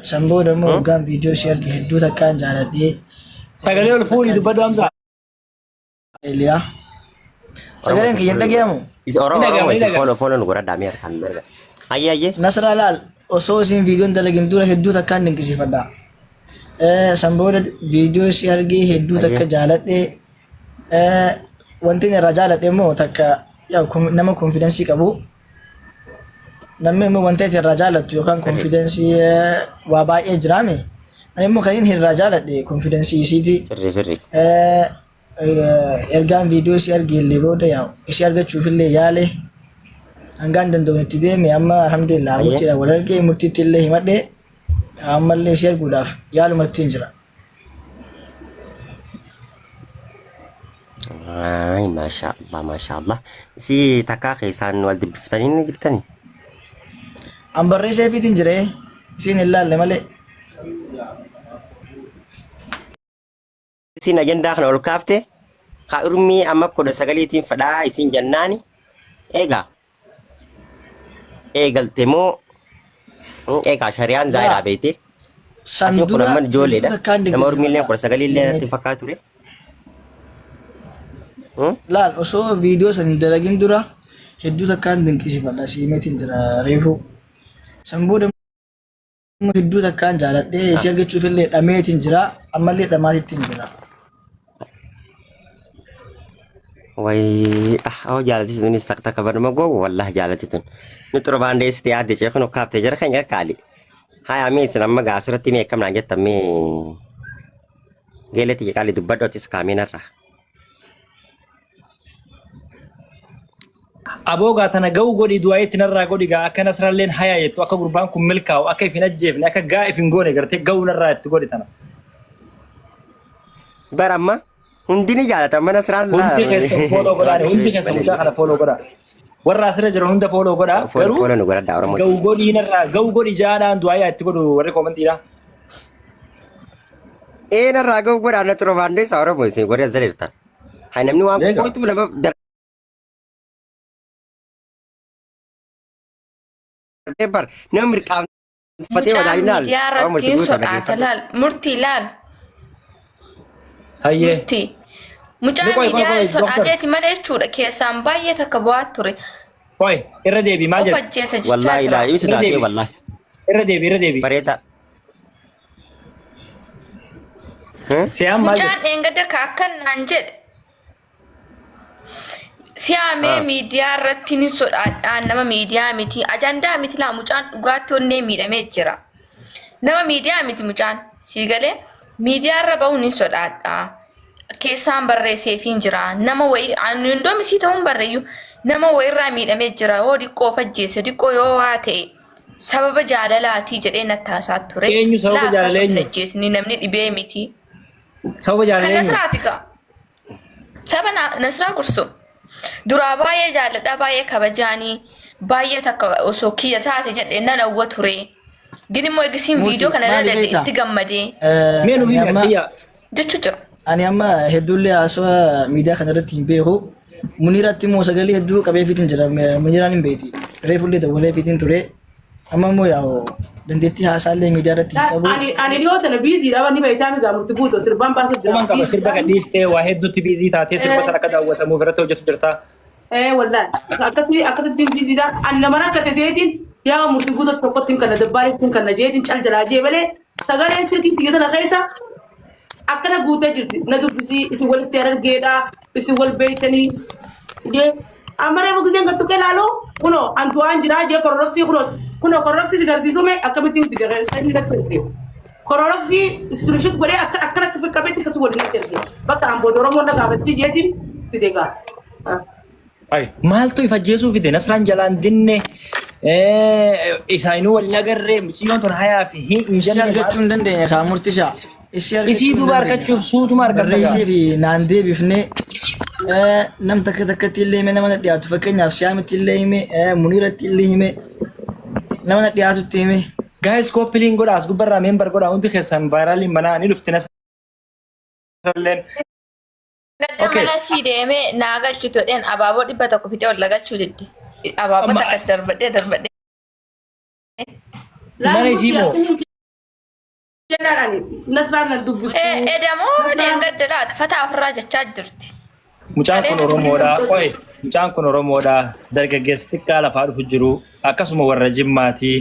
San booda immoo hoggaan viidiyoo ishee arge hedduu takkaan jaaladhee. Sagalee ol fuudhii dubbadhu Hamza. Eeliyaa. Sagaleen kiyya hin dhagayamu? Isa Oromoo Ni dhaga'ama, Oromoo ni isin dhaga'ama. follow follow nu godhadhaa mee harkaan mirga. Ayyee ayyee. Nasraa laal osoo isin viidiyoon dalagin dura hedduu takkaan dinqisiifadha. San booda viidiyoo ishee argee hedduu takka Ayyee. jaaladhee wanti inni irraa jaaladhe immoo takka yaa nama konfidensii qabu. Namni immoo wanta ati irraa jaalattu yookaan konfidensii waa baay'ee jiraame. Ani immoo kan inni irraa jaaladhe konfidensii isiiti. Sirrii sirrii. Ergaan viidiyoo isii arge illee booda yaa isii argachuuf illee yaale hangaan danda'u itti deeme amma alhamdulillah Ayyee. murtiidhaan wal arge murtiitti illee himadhe ammallee isii arguudhaaf yaalumatti hin jira. Ay, maasha Allah, maasha Allah. Isii takkaa keessaan wal dubbiftanii ni jirtanii? An barreesseefiitiin jire isiin hin laalle malee. Isiin ajandaa kana ol kaafte ka urmii amma 19tiin fedhaa isiin jennaani eegaa eegalte moo eegaa shari'aan zaayiraa beekte. San Atiin kun dura amma ijoolleedha. hedduu takkaan Nama urmiillee dinqisiifadha. 19 illee natti fakkaatu ture. Laal osoo viidiyoo san hin dalagin dura hedduu takkaan dinqisiifadha siimeetiin jira reefuu. San booda immoo hedduu takkaan jaaladhee isii argachuuf illee dhameetiin jira ammallee dhamaatittiin jira. Wayii ah oh jaalati sunis takka takka baruma gowwa wallahi jaalati tun. Ni xurubaan deessite yaadde ceekun kaaftee jara keenya kaali. Haya mee isin amma gaa asirratti mee akkam naan jettan mee geeletti qaali dubbadhu atis kaameenarraa. Aboo gaa tana ga'u godhi du'aa itti narraa godhi gaa akka nasralleen hayaa jettu akka gurbaan kun milkaa'u akka if hin ajjeefne akka gaa if hin goone gartee ga'u narraa itti godhi tana. Bara amma hundi ni jaalata mana siraan Hundi keessan fooloo godhaa hundi keessan mucaa kana fooloo godhaa. Warra asirra jiran hunda fooloo godhaa garuu Fooloo nu godhadhaa Oromoo. ga'u godhii narraa ga'u godhi jaadhaan du'aa itti godhu warri koomantiidha. Ee narraa ga'u godhaa na xurubaan deessa Oromoo isin godhe as jirtan. Hay namni waan Beeka. qoytuu nama darbee bar nama mirqaanfatee Mucaan wadaayinaan miidiyaa Oromoo irratti isin guutaa sodaata dhaggeeffadhu. laal murtii laal Hayyee. murtii. Mucaan Qoy, qoy, miidiyaa qoy, doctor. sodaateeti malee jechuudha keessaan baay'ee takka bu'aa ture. Qoy irra deebi maal Of jedhu? ajjeesa jechaa Wallaahi jira. laa ibsi Irra taatee deebi. wallaahi Irra deebi irra deebi. bareedaa. Siyaan maal jedhu? Mucaan dheengadda ka akkan naan jedhe Siyaamee miidiyaa irratti ni sodaadhaan nama miidiyaa miti ajandaa miti laa mucaan dhugaatti onnee miidhamee jira. Nama miidiyaa miti mucaan sii galee miidiyaa irra bahuun ni sodaadha. Keessaan barreesseefiin jira nama wayii ani hundoom isii ta'uun barreeyyu nama wayirraa miidhamee jira yoo diqqoo of ajjeese diqqoo yoo waa ta'e sababa jaalalaatii jedhee natti haasaa ture. Eenyu sababa Laa jaalala akkas of eenyu? hin ajjeesni namni dhibee miti. Sababa jaalala Kan eenyu? Nasraati kaa. Saba Nasraa Gursum. Duraa baay'ee jaalladha baay'ee kabajaanii baay'ee takka osoo kiyya taate jedhee nan hawwa ture. Gin immoo eegisiin Muuti, viidiyoo kana maali ilaalle beektaa? itti gammadee Mee nu Ani himi amma atiya. jechuu jira. ani amma hedduullee haasawaa miidiyaa kana irratti hin beeku. Muniiraatti immoo sagalee hedduu qabeefiitiin jira. Muniiraan hin beekti. Reefullee dawwaleefiitiin ture. Amma immoo yaa'u dandeettii haasaallee miidiyaa irratti hin qabu. Ani ani dhiyoo tana biiziidha wanni beektaa mi gaamurti guutuu sirbaan baasuuf jira. Kuman qaba sirba gadhiistee waa hedduutti biizii taatee sirba sana akka daawwatamuuf irratti hojjetu jirta. Eh wallahi akkasii akkasittiin biiziidha. Ani nama rakkate seetiin yaa murtii guutuu tokkotti hin kanna dabbaaritti hin kanna jeetiin cal jalaa jee malee sagaleen silkii tiyya tana keessa akkana guutee jirti na dubbisii isin walitti harargeedha isin wal beektanii jee amma reefu giseen gad tuqee laalu kunoo an du'aan jiraa jee kororoksii kunoo kunoo kororoksii si garsiisuu mee akkamittiin fide kan inni natti erge kororoksii iskiriinshot godhee akka akkana akka qabetti akkasii waliin natti erge bakka an booda oromoon na gaafattii jeetiin fide gaa. Maaltu if ajjeesuu fide Nasraan jalaan dinne isaanuu wal agarree mucayyoon tun hayaa fi hin Isii jenne argachuu hin dandeenye kaa murtishaa. Isii argachuu isii hin duuba dandeenye. argachuuf suutuma argatta gaa. Barreessee fi naan deebifne nam takka takkatti illee hime nama na dhiyaatu fakkeenyaaf siyaamitti illee hime muniiratti illee hime nama na dhiyaatutti hime. Guys koppiliin godha as gubbarraa member godha hundi keessan vaayiraaliin manaa ni dhufti Nasralleen. Gadda Okay. mana sii deemee naa galchitu jedheen abaaboo 100 fixee ol galchuu didde. Abaaboo Amma takka darbadhee darbadhee. Mana isii moo? Jedhaan Nasraan nan dubbistu. Edamoo deengedda laata fataa ofirraa jechaa jirti. Mucaan kun Oromoodha. Qoy, mucaan kun Oromoodha. Dargaggeessa xiqqaa lafaa dhufu jiru. Akkasuma warra Jimmaati.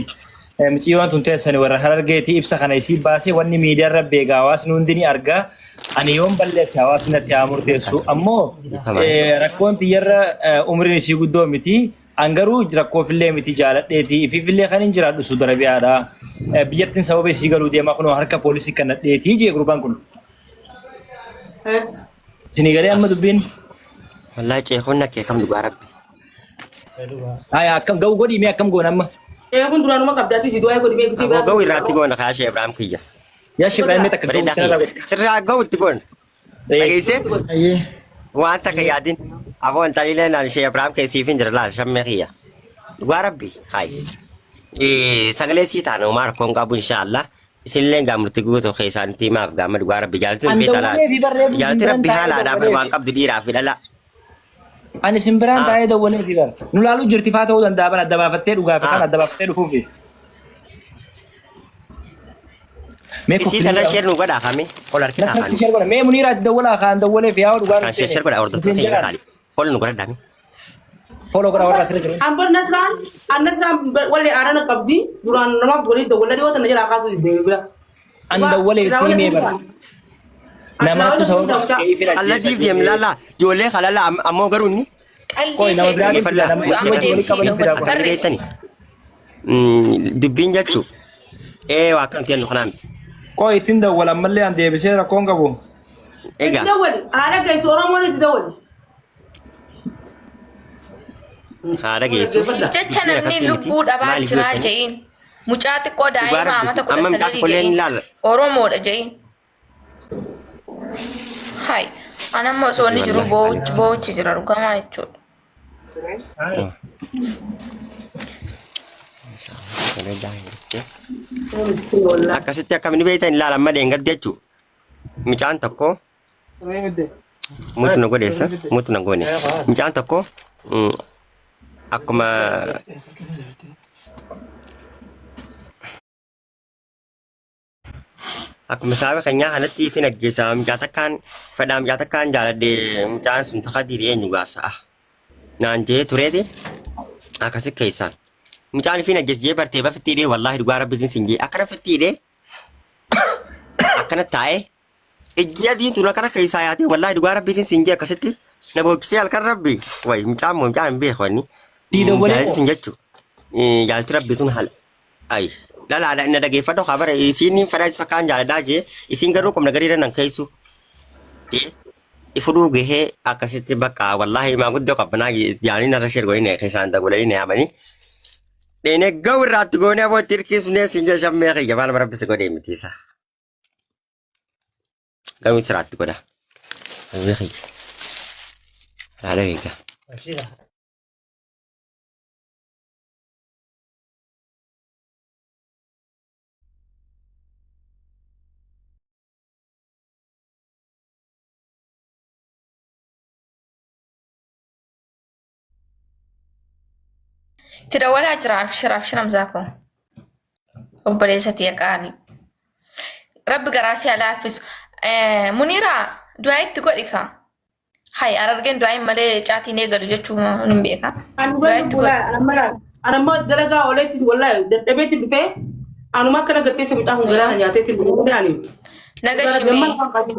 Mucayyoon tun teessani warra Harargeeti. Ibsa kana isii baasee wanni miidiyaarra beeka hawaasni hundi ni arga. Ani yoon balleesse hawaasni natti haa murteessu. Ammoo rakkoon tiyyarra umriin isii guddoo miti. An garuu rakkoofillee miti jaaladheeti. Ifiifillee kan hin jiraadhu Suudi Arabiyaadha. Biyyattiin sababa isii galuu deemaa kunoo harka poolisii kan nadheetii jee gurbaan kun. Isinii galee amma dubbiin. Wallaahi ceekuun nakkee kam dhugaa rabbi. Haya akkam ga'u godhii mee akkam goona amma. Kun duraanuma qabdaati si du'aa godhi mee bitii Aboo ga'u irraatti goona kaashee Ibraahim kiyya. Yaa Ibraahim mee takka ga'u Bareedaa sirraa kiyya. godhi. Sirraa ga'u itti goona. Dhageessee Ayyee. waan takka yaadin. Aboo intalilee naan ishee Ibraahim keessiif hin jira laal shammee kiyya. Dhugaa rabbi hayi. Sagalee sii taana homaa rakkoon qabu inshaallah. Isinillee gaa murtii guutuu keessaanitti himaaf gaama dhugaa rabbi jaalati An beektaa laal. dawwalee fi barreeffama Jaalati isin rabbi biraan haala taa'ee aadaa bar waan dawwalee fi. qabdu dhiiraa fi dhala. Ani isin biraan taa'ee dawwalee fi bar. Nu laaluu jirti faa ta'uu danda'a ban adda baafattee dhugaa fi kan adda baafattee dhufuufi. Mee Isii sana sheer nu godhaa kame ol harkisaa Nasratti kaanu. sheer godha. Mee Muniiraa itti dawwalaa kaan dawwalee fi yaa dhugaa Kan sheer godhaa hordoftoota keenya kaali. Ol nu godhadhaa. Follow godhaa warra asirra jiru. Ambon Nasraan an Nasraan wallee aarana qabdi duraan namaaf walii dawwala dhiyoo tana jalaa kaasuu didde bira. An dawwalee fi mee bara. Namaatu sababa ta'eef Alladiif deem laala ijoollee kalala ammoo garuu inni Qalbii Qoy, nama biraa ishee dhaggeeffadhaa. guutuu amma Nama deemsii walitti dawwala qaban Akka barreessi. dhageessani. Dubbiin jechuu ee waa akkam kennu kanaan miti. Qoy ittiin dawwala ammallee an deebisee rakkoon qabu. Egaa Itti dawwali haadha geessu Oromoon itti dawwali. haadha geessu. Siif jecha Dubbiin namni akkasii miti. lubbuu dhabaa Maaliif jiraa jettanii? je'iin. Mucaa xiqqoo Dhugaa daa'ima rabbi amata kudha amma mucaa sagalii tokkollee ni je'iin. ilaala. Oromoodha je'iin. Hai. An amma osoo inni jiru Wallahi boo'uchi boo'uchi jira dhugamaa jechuudha. Akkasitti akkam ni beektan ilaala amma dheengaddi jechuu. Mucaan tokko mutu na godheessa mutu na goone. Mucaan tokko akkuma Akkuma sababa keenyaa kanatti ifin ajjeesa mucaa takkaan fedhaa mucaa takkaan jaaladhe mucaan sun takka diiri eenyu gaasa'a. Naan jee tureeti akkasi keessaan. Mucaan ifin ajjeesa jee bartee bafitti hidhee wallaahi dhugaa rabbiitiin sin jee akkana fitti hidhee akkana taa'ee ijji adiin tun akkana keessaa yaatee wallaahi dhugaa rabbiitiin sin jee akkasitti na boochisee halkan rabbi wayi mucaan moo mucaan hin beeku inni. Sii dawwalee Jaalati moo? sun jechu jaalati rabbi tun haala. Ay, lalaadha inni dhageeffadhu haa bara isiin hin fedhaa isa kaan jaaladhaa jee isiin garuu qomna gadiirra nan keessu. Jee ifudhuu gahee akkasitti bakka wallaahi maa guddoo qabbanaa jaanii narra sheer godhanii keessaan dagolanii na yaamanii. Dheenee ga'u irraatti goonee aboo itti hirkisnee siin jee shammee kiyya maal rabbi si godhee miti isa. Ga'u siraatti godha. Shammee kiyya. Haala eegaa. Itti dawwalaa jira abshir abshir Hamzaa koo. Obboleessa tiyya qaalii. Rabbi garaa si haa laaffisu. Muniiraa du'aa itti godhi kaa. Hay Harargeen du'aayin malee caatiin eegalu jechuu hin beeka. Ani Du'aa itti godhi. Ani amma dalagaa ooleetti wallahi dadhabeetti dhufee anuma akkana gatteessa mucaa kun garaana nyaateetti dhufee ani. Naga shimee.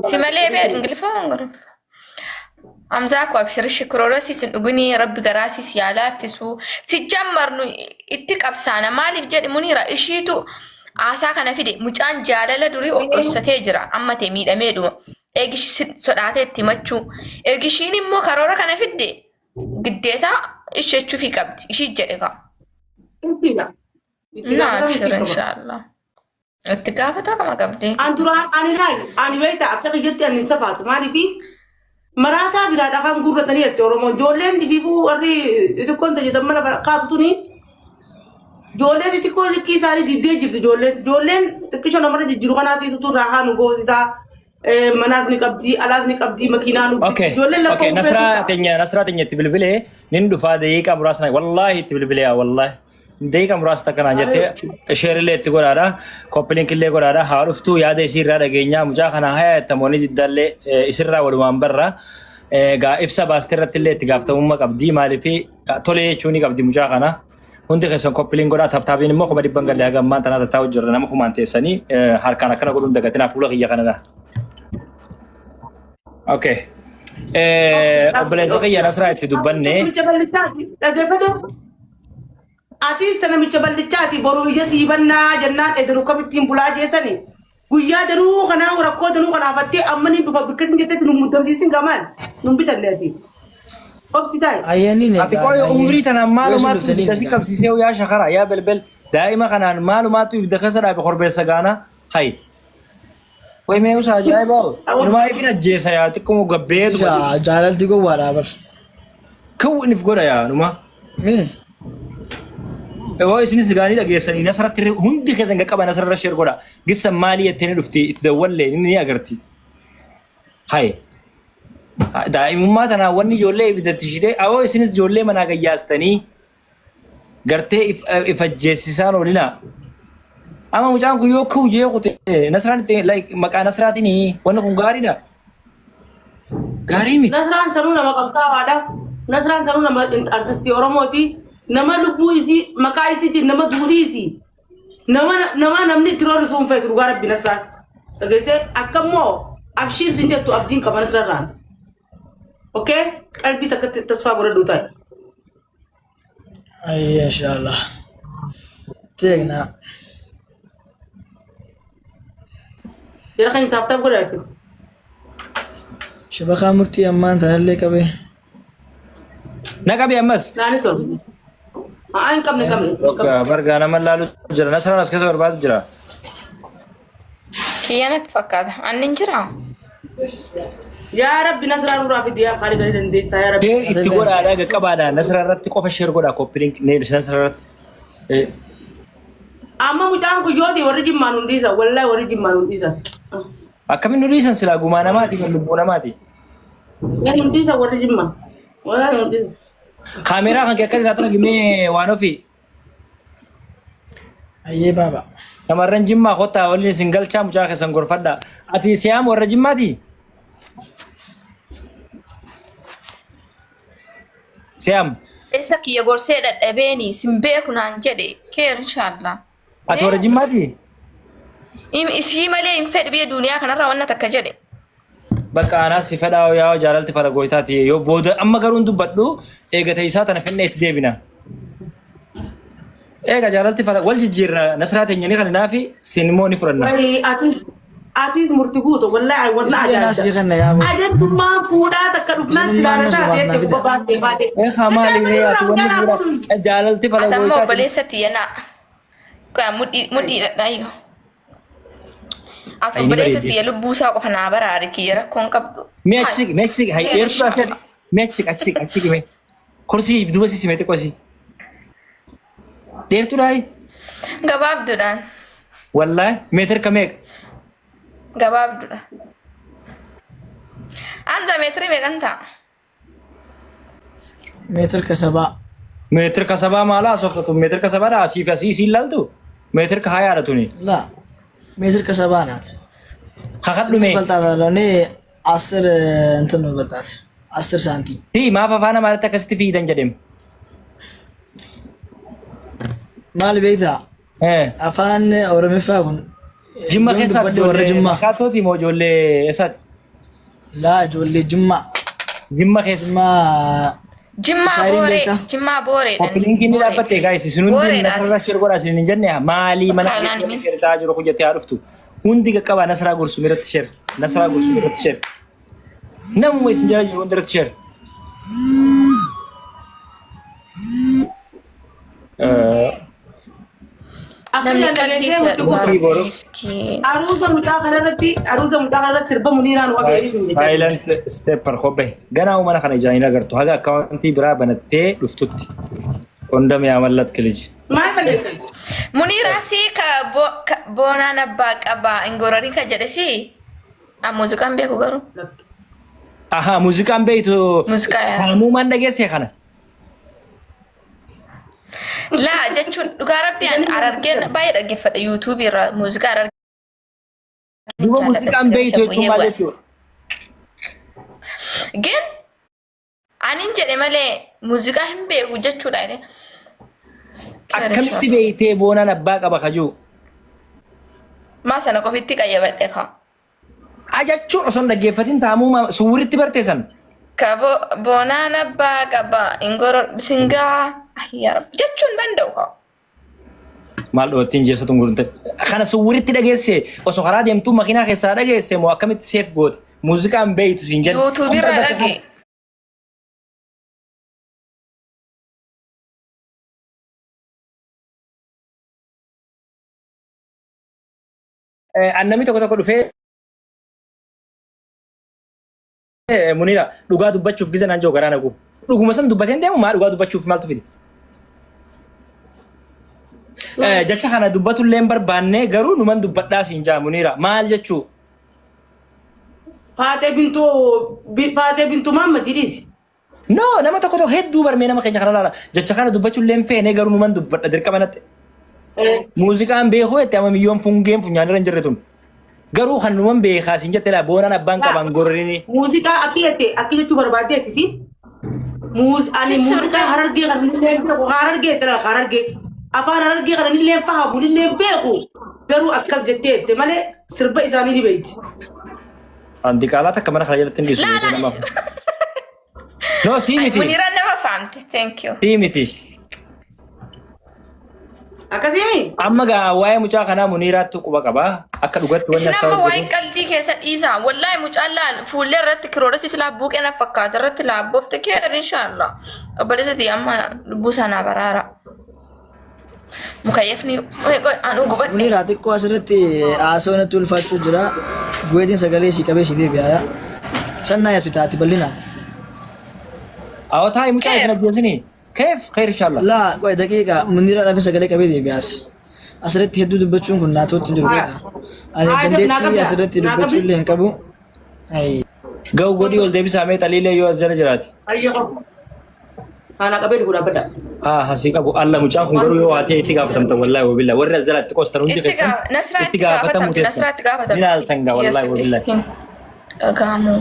Si malee bee Ingiliffaa moo Oromoffaa? Hamzaa koo abshir shikroolosii sin dhuginii rabbi garaasii si haa laaffisu. Si jammarnu itti qabsaana maaliif jedhi muniira ishiitu haasaa kana fide mucaan jaalala durii of dhossatee jira amma ta'e miidhamee dhuma. Eegi sodaatee itti himachuu. Eegi ishiin immoo karoora kana fidde giddeetaa ishee jechuufii qabdi. Ishii jedhe kaa. Itti Naa gaafatama abshir isii qaba. inshaallah. Itti gaafatama qabdi. An duraan ani laali ani beekta akka kiyyatti ani hin safaatu maaliifi maraataa biraa dhakaan gurratanii jette Oromoon ijoolleen ifiifuu warri xixiqqoon tajaajilan mana kaatu tuni ijoollee xixiqqoo likkii isaanii diddee jirti ijoolleen ijoolleen xiqqisho namarra jijjiiru kanaatiitu tun raahaa nu goosisaa manaas ni qabdi alaas ni qabdi makiinaa nu Okay. ijoolleen lafa Okay. uffee Nasraa teenya Nasraa teenya itti bilbilee nin dhufaa daqiiqaa muraasa wallahi itti bilbilee wallahi. Daqiiqa muraasa takka naan jettee sheerillee itti godhaadha. Copy link illee godhaadha. Haa dhuftuu yaada isii irraa dhageenyaa mucaa kana haya jettamoonni diddaallee isirraa walumaan barra. Gaa ibsa baastee irratti illee itti gaafatamummaa qabdi. Maaliif tolee jechuu ni qabdi mucaa kana. Hundi keessan copy link godhaa. Tap tapiin immoo 100,000 galee haga ammaan tanaa tattaa'u jirra. Nama kumaan teessanii harkaan akkana godhuun dagatinaa fuula kiyya kanadha. Okay. Obboleessa kiyya Nasraa itti dubbanne. Namicha ballichaati dhaggeeffadhu. Ati isa namicha ballichaati boru ija sii bannaa jennaan edru kamittiin bulaa jeessani. Guyyaa danuu kanaa rakkoo danuu kanaafattee amma ni dhufa bikka isin jettetti nu muddamsiisin gamaan nun bitanne ati. Obsi taa'e. Ayyaanni Ati qoy umrii tanaan maalumaatu ibidda si qabsiisee yaa shakara yaa belbel daa'ima kanaan maalumaatu ibidda keessa dhaabe korbeessa gaana hay. Way mee usa ajaa'ibaa inumaa ifin ajjeesa yaa xiqqoo gabbeetu Jaalalti gowwaadha bar. kaw inif godha yaa numa. Mee Yoo isinis gaanii dhageessanii nasratti hundi keessan qaqqaba nasarra share godha. Gissa maalii jettee ni dhufti itti dawwallee inni ni agarti. Hay. Daa'imummaa tanaan wanni ijoollee ibiddatti shitee awoo isinis ijoollee manaa gayyaastanii gartee if ajjeessisaan oolinaa. Amma mucaan kun yoo ka'u jee kute nasraan itti like maqaa nasraatiin wanni kun gaariidha. Gaarii miti. Nasraan sanuu nama qabxaawaadha. Nasraan sanuu nama arsistii Oromooti. Nama lubbuu isii maqaa isiitiin nama duudhii isii. Nama nama namni itti roorrisu hin feetu dhugaa rabbi Nasraan. Dhageessee akka immoo abshiir sin jettu abdiin qaba Nasrarraan. Okay? Qalbii takkatti tasfaa godhadhu ta'i. Ayyee inshallah. Teekna. Jara kan tap tap godhaa jechuudha. Shabakaa murtii ammaan tanallee qabee. Na qabi ammas. Naani tolu. Haa hin qabne hin qabne. hin qabne. Bargaa nama laalu jira. Nasraan as keessa barbaadu jira. Kiyya natti fakkaata. Anni hin jiraa? Yaa Rabbi Nasraa nurraa fidi yaa Khaalid ani dandeessaa yaa Rabbi. Share itti godhaadha qaqqabaadha. Nasra irratti qofa share godhaa copy link Nasra irratti. Amma mucaan kun yoo ta'e warri jimmaan hun dhiisan wallahi warri jimmaan hun dhiisan. Akkamiin nu dhiisan silaa gumaa namaati kan lubbuu namaati. Yaa hun dhiisan warri jimmaan. Wallahi hun dhiisan. Kaameeraa kan kee akka irraa xaragimee waan ofii. Ayyee baaba. Shamarran jimmaa kottaa waliin isin galchaa mucaa keessan gorfadhaa. Ati siyaam warra jimmaati? Siyaam Eessa kiyya gorsee dadhabeeni sin beeku naan jedhe keer inshaallah. ati warra jimmaati? Isii malee hin fedhi biyya duniyaa kanarra wanna takka jedhe. Bakka anaas si fedhaa yaa jaalalti fara gooytaati yoo booda amma garuu hin dubbadhu eegata isaa tana fennee itti deebina. Eega jaalalti fara wal jijjiirra nasraa teenya ni kanninaafi sin immoo ni fudhanna. Wayi atis atis murti guutu wallahi ay wanna Isii anaa sii ajaa'ibda. kenna yaa boo. Ajantummaan fuudhaa takka dhufnaan Isinummaan silaana na taate sobaaf naa jettee fida. quba baastee baate. Eegaa maali mee ati wanni fuudha jaalalti fara Ati amma gooytaati. obboleessa tiyya naa. Kaa mudhii mudhii dhadhaayyoo. Ati Ay, ni obboleessa bareeddi. tiyya lubbuu isaa qofa naa baraari kiyya rakkoon qabdu. Mee achi siqi mee achi siqi hay Keer dheertuu asii inshaallah. mee achi siqi achi siqi achi siqi mee kursii duuba si simee xiqqoo asii. Dheertuu dhaayi Gabaabduudhaan. wallaahi meetir ka meeqa Gabaabduudha. Hamza meetirii meeqan ta'a? Meetir ka sabaa. Meetir ka sabaa maala asofta tun meetir ka sabaadha asii fi asii isiin laaltu meetir ka hayaadha tuni. La. Meetir ka sabaa naat. Kakadhu mee. Baltaata loonee asir እንትን ነው ይበልጣት አስር ሳንቲም Tii maaf afaan amaaraatti akkasitti fiidan jedhem. maal beektaa afaan oromiffaa kun Jimma yoon keessaa dubbadhe warra ijoollee jimmaa Markaattooti moo ijoollee eessaati? laa ijoollee jimmaa Jimma keessa. jimmaa Jimmaa Isaaniin booree. beektaa? Jimmaa booreedha. Copy linkiin ni dhaabbatte guys isin hundi Booreedhaati. nasarra share godhaa isin hin jenne maalii mana Bakka naan himin. share ta'aa jiru kun jettee haa dhuftu. Hundi qaqqabaa nasraa gorsuu irratti share nasraa gorsuu irratti share. Namuma isin jala jiru hundi irratti share. Akka Namni jaan qalbii dhageessee isa murti guutu. dhugaa Boru. miskiin. Aruuza mucaa kanarratti aruuza mucaa kanarratti sirba muniiraan waa beeksisu hin jecha. Silent stepper kophee. Ganaa mana kana ijaan hin agartu. Haga akkaawuntii biraa banattee dhuftutti. Kondam yaa mallat kiliji. Maal dhageessan? Muniiraa sii ka boonaan abbaa qabaa hin gorarin ka jedhe sii. Ah, muuziqaan beeku garuu. Ahaa muuziqaan beektu. Muuziqaa yaa. Kanamuumaan dhageesse kana. Laa jechuun dhugaa rabbi ani Harargeen baay'ee dhaggeeffadha yuutuubii irraa muuziqaa Harargeen Duuba jaalladha muuziqaan beeytu jechuun maal jechuudha? Gin anin jedhe malee muuziqaa hin beeku jechuudha inni. Akkamitti beeytee boonaan abbaa qaba kajuu? Maa sana qofitti qayyabadhe kaa. A jechuun osoo hin dhaggeeffatin taamuu suwwiritti barte san. Ka boonaan abbaa qaba ingoro bisingaa yaa rabbi jechuu hin danda'u kaa. Maal dhoottiin jeessa tun gurgurte. Kana suwwiritti dhageesse osoo karaa deemtuu makiinaa keessaa dhageesse moo akkamitti seef goote? Muuziqaan beeytu siin jedhu. Yuutuubii irraa dhage. Annamni tokko tokko dhufee Munira dhugaa dubbachuuf giza naan jiru garaa nagu. Dhuguma san dubbateen deemu maa dhugaa dubbachuuf maaltu fide? Jecha kana dubbatullee hin barbaanne garuu numan dubbadhaa siin jaa Munira maal jechuu? Faatee bintuu Faatee bintuu Maammadii dhiisi. No, nama tokko tokko hedduu barmee nama keenya kana laala. Jecha kana dubbachuu illee hin feene garuu numan dubbadha dirqama natti. Muuziqaan beekuu jette amma miyyoon fungeen funyaan irra hin jirre tun. Garuu kan numan beekaa siin jette laa boonaan abbaan qaban gorrini. Muuziqaa akki jette akki jechuu barbaaddeetti si. Ani Si muuziqaa sirba. Harargee kana nillee hin beeku. Harargee jette laa Harargee. Afaan Harargee kana nillee hin fahamu nillee hin beeku. Garuu akkas jettee jette malee sirba isaanii ni beekti. Anti qaalaa takka mana kana jalatti hin dhiisu Laa beekee laa. namaaf. No, sii miti. Muniraan nama faamte. Thank you. Sii miti. Akkasiimi? Amma gaa waa'ee mucaa kanaa Muniiraattu quba qaba. Akka dhugatti wanni Isin akka amma waa'ee hojjetu. qaldii keessa dhiisaa. Wallaahi mucaan laal fuullee irratti kiroorasi silaa buuqee na fakkaata irratti laabboofte keer inshaallah. Obboleessa tiyya amma lubbuu isaa naa baraara. Mukayyafni anuu gubadhe. Muniira xiqqoo asirratti haasoo natti ulfaachuu jira. Guweetiin sagalee sii qabee sii deebi'a. San naa ibsi taati bal'inaan. Awwa taa'i mucaa isin ajjeesini. Keef kheer inshallah. Laa qoy daqiiqa Muniira dhaaf sagalee qabee deebi'aas. Asirratti hedduu dubbachuun kun naatootti hin jiru beekaa. Ani Haa, naa dandeettii qabda. asirratti Naa dubbachuu qabdi. illee hin qabu. Ayi. Ga'u godhii ol deebisaa mee xaliilee yoo as jala jiraate. Ayyee qofa. Kana qabee dhufu dhaabbadha. Haa hasii qabu alla mucaan kun garuu yoo haatee itti gaafatamta wallaahi wabillaa warri as jalatti qostan hundi Itti keessan gaafa Nasraa itti itti gaafatamuu gaafatamti teessan Nasraa itti gaafatamti. ni laaltan gaa wallaahi Kiyyasitti wabillaa. hin dhaga'amu.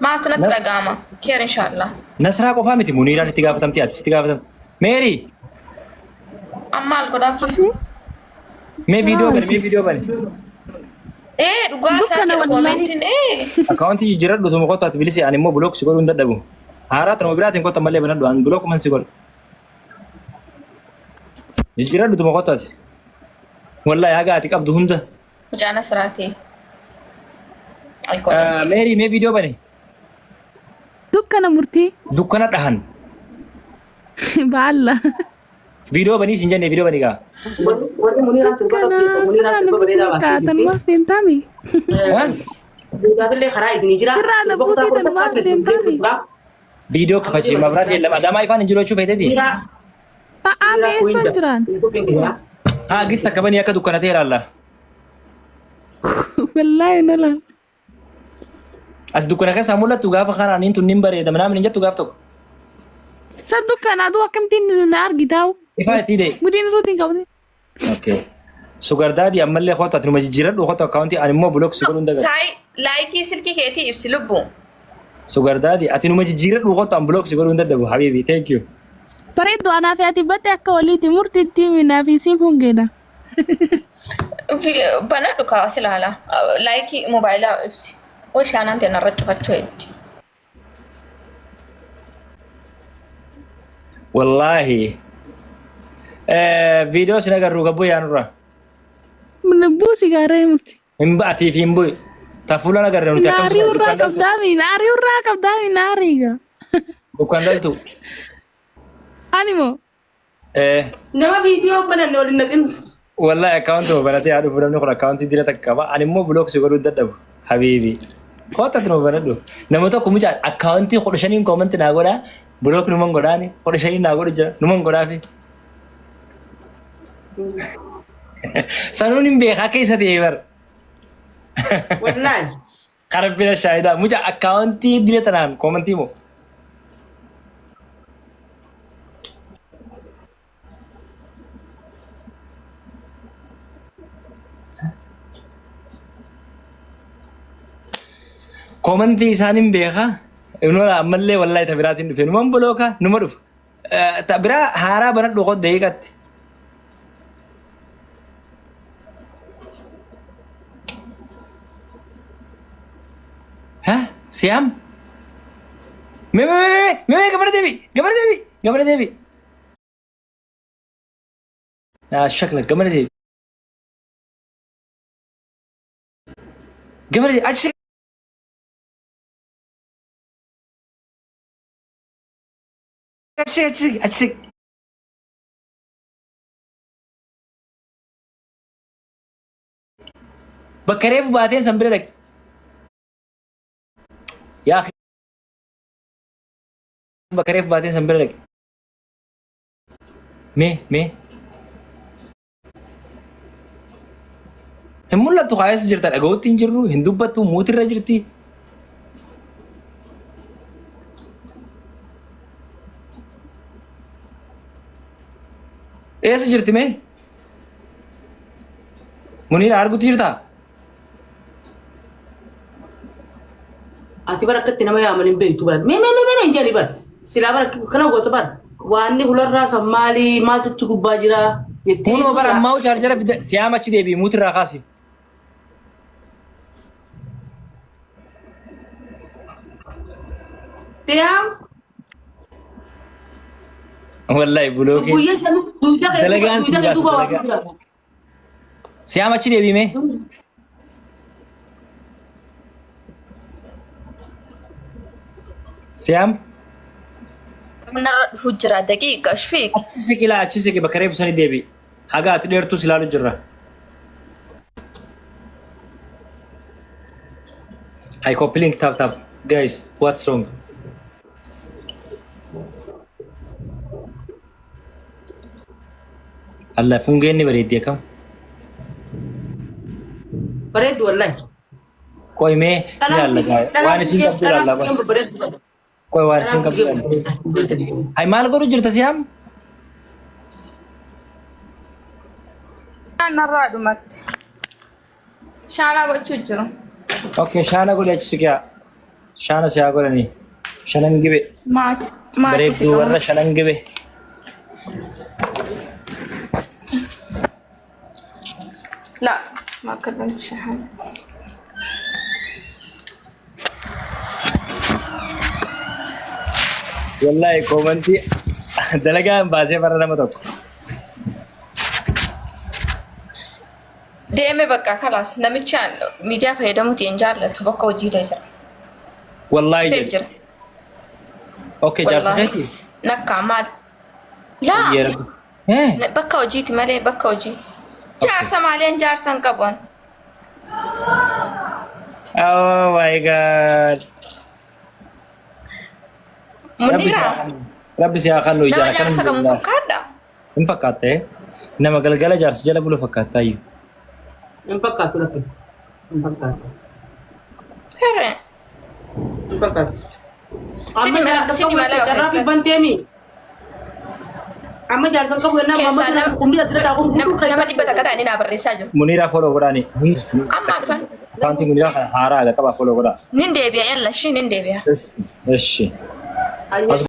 Maaltu natti dhaga'ama? Keer inshaallah. Nasraa qofaa miti Muniiraan itti gaafatamti atis itti gaafatamti. Meerii Amma maal godhaaf? mee viidiyoo bani mee viidiyoo bani. Ee dhugaa Dukkana isaati wallahi. koomentiin ee. Akkaawuntii jijjiiradhu tuma kottu ati bilisi ani immoo bulook si godhuu hin dadhabu. Haaraa tanuma biraatiin kottu ammallee banadhu ani bulook man si godhu. Jijjiiradhu tuma kottu ati. Wallaahi haga ati qabdu hunda. Mucaan asiraati. Ay koomentii. Meerii mee viidiyoo bani. Dukkana murtii. Dukkana dhahan. Baalla. Viidiyoo banii siin jenne viidiyoo banii gaa. Warri Muniiraan sirba Dukkana qabdi. Muniiraan sirraa sirba na bareedaa buusii baastee jirti. kaatan maaf seentaami. Gaafillee karaa isinii jira. Sirraa na Sirba kutaa buusii kudha tan maaf takkaa seentaami. jira. Viidiyoo kafachi mabraati lama adamaa ifaan hin jiru jechuu feeteeti. Muniiraa Ba'aa meessoon jiraan. Haa gis takka banii akka dukkanatee ilaalla. Wallaahi nola. As dukkana keessaa mul'attu gaafa kana aniin tun nin bareeda minaamin hin jettu gaaf tokko. San dukkana aduu akkamittiin na argitaa'u. Ifaa itti hidhee. Gudiin ruutiin qabde. Okay. Sugar daddy ammallee kootu ati numa jijjiiradhu kootu akkaawuntii ani immoo block si godhuun dagadha. Saay laayitii silkii keetii ibsi lubbu. Sugar daddy ati numa jijjiiradhu kootu an block si godhuun dadhabu habibi thank you. Bareeddu anaa fi ati badde akka waliiti murtiitti minaa fi siin fungeedha. Banadhu kaa as ilaala. Laayikii moobaayilaa ibsi. Way shaanaan ta'e narra cufachuu heddi. Wallaahi. Viidiyoo sin agarru gabbuu yaanurra. Buusi gaaree murti. Hin ba'atii fi hin bu'i. Ta fuula agarre nuti akkam Naarii irraa qabdaami naarii irraa qabdaami naarii gaa. dukkan dhaltu. Ani moo Nama viidiyoo bananne waliin naqin. Wallahi akkaawuntii banatee haa dhufu namni kun akkaawuntii dira takka qaba. Ani immoo block si godhuu dadhabu. Habiibi. Kootta ati nama banadhu. Nama tokko mucaa akkaawuntii 15n koomanti naa godhaa. Block numan godhaani. 15n naa godhu jira. Numan godhaafi. Sanuun hin beekaa akka isa ta'e bar. Wallaahi. Karabbina shaayidaa. Mucaa akkaawuntii dila tanaan koomantii moo? Koomantii isaan hin beeka. Inuma ammallee wallaahi ta biraatiin dhufe. Numan bulooka numa dhufa. Ta biraa haaraa banadhu qod daqiiqatti. Ha? Siyaam? Mee mee mee mee mee gamana deebi gamana deebi gamana deebi. Naa shakla gamana deebi. Gamana deebi achi achi achi achi. Bakka reefu baateen san bira dhaqi. Yaa akhi bakka reefu baateen san bira dhaqi. Mee mee. Hin mul'attu kaa eessa jirta dhaga'utti hin jirru hin dubbattu muutirra jirti. Eessa jirti mee? Muniira argutti jirtaa? Ati bara akkatti nama yaaman hin beektu bara. Mee mee mee mee hin jedhani bara. Silaa bara kana goota bara. Waanni hularraa san maali maaltu achi gubbaa jira jettee. Kunoo bara ammaa chaarjara fida siyaama achi deebi'i muutirraa kaasi. Siyaam Wallahi bulookiin. guyyaa shan guyyaa kee Dalagaan guyyaa kee si duuba baasa, waa jira. Siyaama achi deebi'i mee. Siyaam Narra dhufu jira daqiiqa shfiik. achi siqi laa achi siqi bakka reefu sanii deebi'i. Haga ati dheertuu si ilaalu jirra. Hi copy link tap tap. Guys, what's wrong? Allah fungeen ni bareeddi akkam. Bareeddu wallahi. Qoy mee ilaalla gaa. Waan isin qabdu ilaalla qoy. Bareeddu. Qoy waan isin qabdu ilaalla. Hay maal godhu jirta siyaam? Narraa dhumatte. Shaanaa gochuu jiru. Okay, shaana godhi achi siqiyaa. Shaana siyaa godhanii. Shanan gibe. Maachi si Bareedduu warra qaba. shanan gibe. La, ما كلمت شحن. Wallahi koomantii dalagaan baasee bara nama tokko. Deeme bakka kalaas namicha miidiyaa fayyadamuuti hin jaallatu bakka hojiirra jira. Wallahi Dhufee jedhe. jira. Okay, jaarsa Wallaahi. keetii? Nakkaa maal? Laa Eeyyee rabbi. Eh, bakka hojiiti malee bakka hojii. Jaarsa maaliin jaarsa hin qabu an. Oh my god. Rabbi si Muniraa haa kennu. Rabbi si haa kennu nama ijaan akkana jaarsa hin qabu jedhu. fakkaadha. Hin fakkaatte. Nama galgala jaarsa jala bulu fakkaattaa iyyuu. Hin fakkaatu lakki. Hin fakkaatu. Herre. Hin fakkaatu. Sini Amma mala jaarsa sini qabu mala jettee of carraa fi eeggadhu. banteemi. Amma jaarsa qabu jennaan Keessaa mamma nama kumni asirra taa'u kun nama nama 100 ta'anii naa barreessaa jiru. Muniraa follow godhaani. Ammaa dhufan. Akkaawuntii Muniraa kana haaraa qaba follow godhaa. Nin deebi'a yalla ishii nin deebi'a. Eshi. As